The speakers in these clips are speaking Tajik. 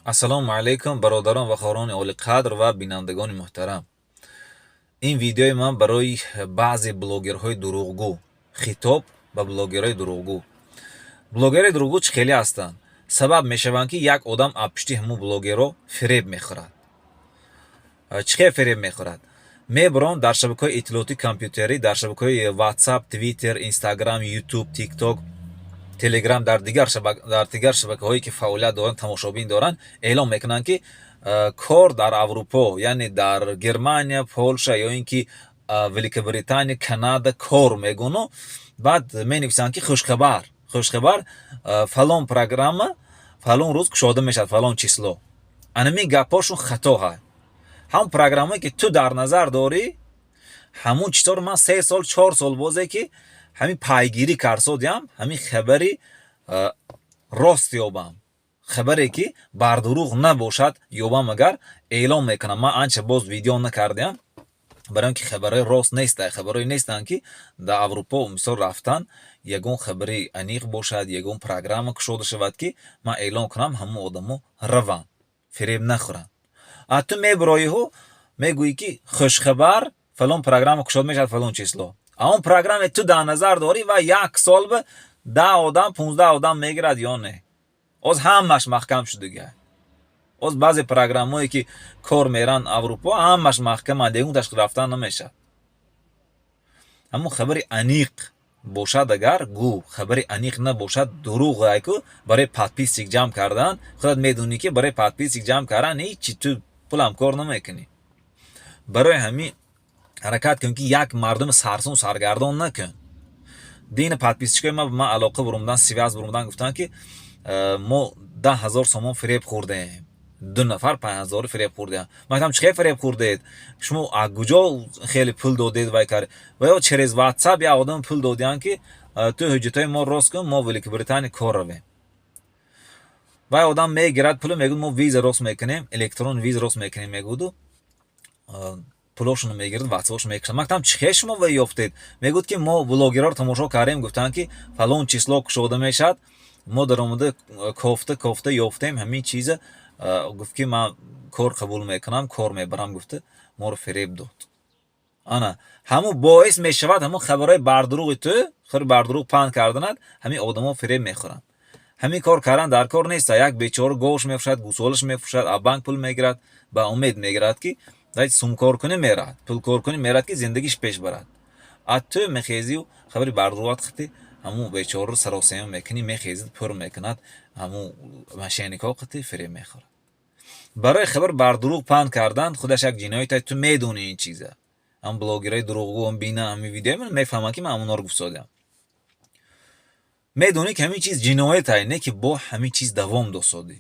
Ассалому алайкум, бародарон ва хоҳарони олиқадр ва бинандагони муҳтарам. Ин видеои ман барои баъзе блогерҳои дурӯғгӯ, хитоб ба блогерҳои дурӯғгӯ. Блогерҳои дурӯғгӯ чӣ хеле ҳастанд? Сабаб мешаванд, ки як одам аз пушти ҳамун блогерҳо фиреб мехӯрад. Чӣ хел фиреб мехӯрад? Мебурон дар шабакаҳои иттилоотии компютерӣ, дар шабакаҳои WhatsApp, Twitter, Instagram, YouTube, TikTok, Телеграм, дар дигар шабакаҳое, ки фаъолият доранд, тамошобин доранд, эълон мекунанд, ки кор дар Аврупо, яъне дар Германия, Полша ё ин ки Великобритания, Канада кор мегӯну. Баъд менависанд, ки хушхабар, хушхабар, фалон программа фалон рӯз кушода мешавад, фалон число. Анамин гапҳошон хато ҳай. Ҳамон программае, ки ту дар назар дорӣ, ҳамун чизҳоро ман 3 сол, 4 сол бозе, ки ҳамин пайгирӣ карсодиам, ҳамин хабари рост ёбам, хабаре, ки бардурӯғ набошад, ёбам, агар эълон мекунам. Ман анча боз видео накардиам, барои он ки хабарҳои рост неста, хабарҳое нестанд, ки дар Аврупо мисол рафтан ягон хабари аниқ бошад, ягон программа кушода шавад, ки ман эълон кунам, ҳамон одамо раванд, фиреб нахӯранд. А ту мебироиҳу мегӯӣ, ки хушхабар, фалон программа кушода мешавад фалон число. А он программе ту дар назар дорӣ ва як сол ба 10 одам, 15 одам мегирад ё не? Оз ҳамаш маҳкам шудига. Оз баъзе программое, ки кор меранд Аврупо, ҳамаш маҳкаманд, ягон ташкил рафтан намешавад. Ҳамон хабари аниқ бошад агар гӯ, хабари аниқ набошад, дурӯғ айку. Барои подписчик ҷамъ кардан, худат медонӣ, ки барои подписчик ҷамъ кардан ҳичи ту пулам кор намекунӣ. Барои ҳамин ҳаракат кун, ки як мардуми сарсон саргардон накун. Дини подписчикои ма ба ман алоқа бурумдан, связь бурумдан, гуфтанд, ки мо 10 000 сомон фиреб хӯрдем, ду нафар 5000 фиреб хӯрдем. Ман гуфтам: чӣ хел фиреб хӯрдед шумо? А куҷо хеле пул додед? Вай кард ва ё через WhatsApp як одам пул додианд, ки ту ҳуҷҷатҳои мо рост кун, мо Великобритания кор равем. Вай одам мегирад пуло, мегӯяд: мо виза рост мекунем, электрон виза рост мекунем, мегӯду пулошонро мегирад, ватсапошо мекушад. Ман гуфтам: чӣ хел шумо вай ёфтед? Мегӯяд, ки мо блогерҳоро тамошо кардем, гуфтанд, ки фалон число кушода мешавад. Мо даромада кофта кофта ёфтем ҳамин чиза. Гуфт, ки ман кор қабул мекунам, кор мебарам, гуфта моро фиреб дод. Ана ҳамун боис мешавад, ҳамун хабарҳои бардурӯғи ту, хабари бардурӯғ паҳн карданат, ҳамин одамо фиреб мехӯранд. Ҳамин кор кардан дар кор неста. Як бечора говш мефурӯшад, гӯсолаш мефурӯшад, аз банк пул мегирад, ба умед мегирад, ки сумкоркунӣ меравад, пулкоркунӣ меравад, ки зиндагиш пеш барад. А ту мехезию хабари бардурӯғат хити ҳамун бечораро саросема мекунӣ, мехезид, пур мекунад, ҳамун мошенникҳо қити фиреб мехӯрад. Барои хабар бардурӯғ паҳн кардан худаш як ҷиноят, ту медонӣ ин чиза. Ҳам блогерҳои дурӯғгӯ бина ҳамин видео, мефаҳманд, ки ман ҳамонҳоро гуфтодиам. Медонӣ, ки ҳамин чиз ҷиноятай, не ки бо ҳамин чиз давом досодӣ.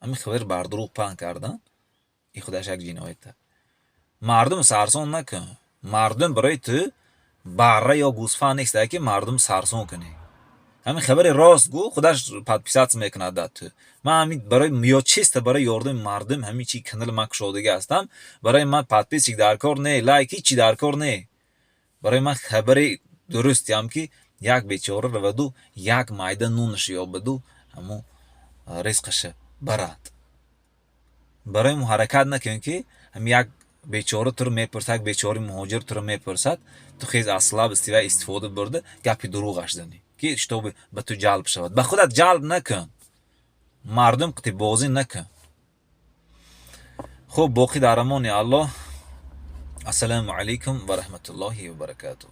Ҳамин хабари бардурӯғ паҳн кардан ин худаш як ҷиноята. Мардум сарсон накун. Мардум барои ту барра ё гӯсфанд неста, ки мардум сарсон кунӣ. Ҳамин хабари рост гӯ, худаш подписаться мекунад дар ту. Ман ҳамин барои ё чисто барои ёрдами мардум ҳамин чи канали ман кушодагӣ ҳастам. Барои ман подписчик дар кор не, лайк, ҳичи дар кор не. Барои ман хабари дурустиам, ки як бечора раваду як майда нунаш ёбаду ҳамун ризқаша барад. Барои мо ҳаракат накун, ки ҳам як бечора туро мепурсад, як бечораи муҳоҷир туро мепурсад, ту хез аз слабости вай истифода бурда, гапи дурӯғаш занӣ, ки чтобы ба ту ҷалб шавад. Ба худат ҷалб накун, мардум қити бозӣ накун. Хуб, боқӣ дар амони Аллоҳ. Ассалому алайкум ва раҳматуллоҳи ва баракатуҳ.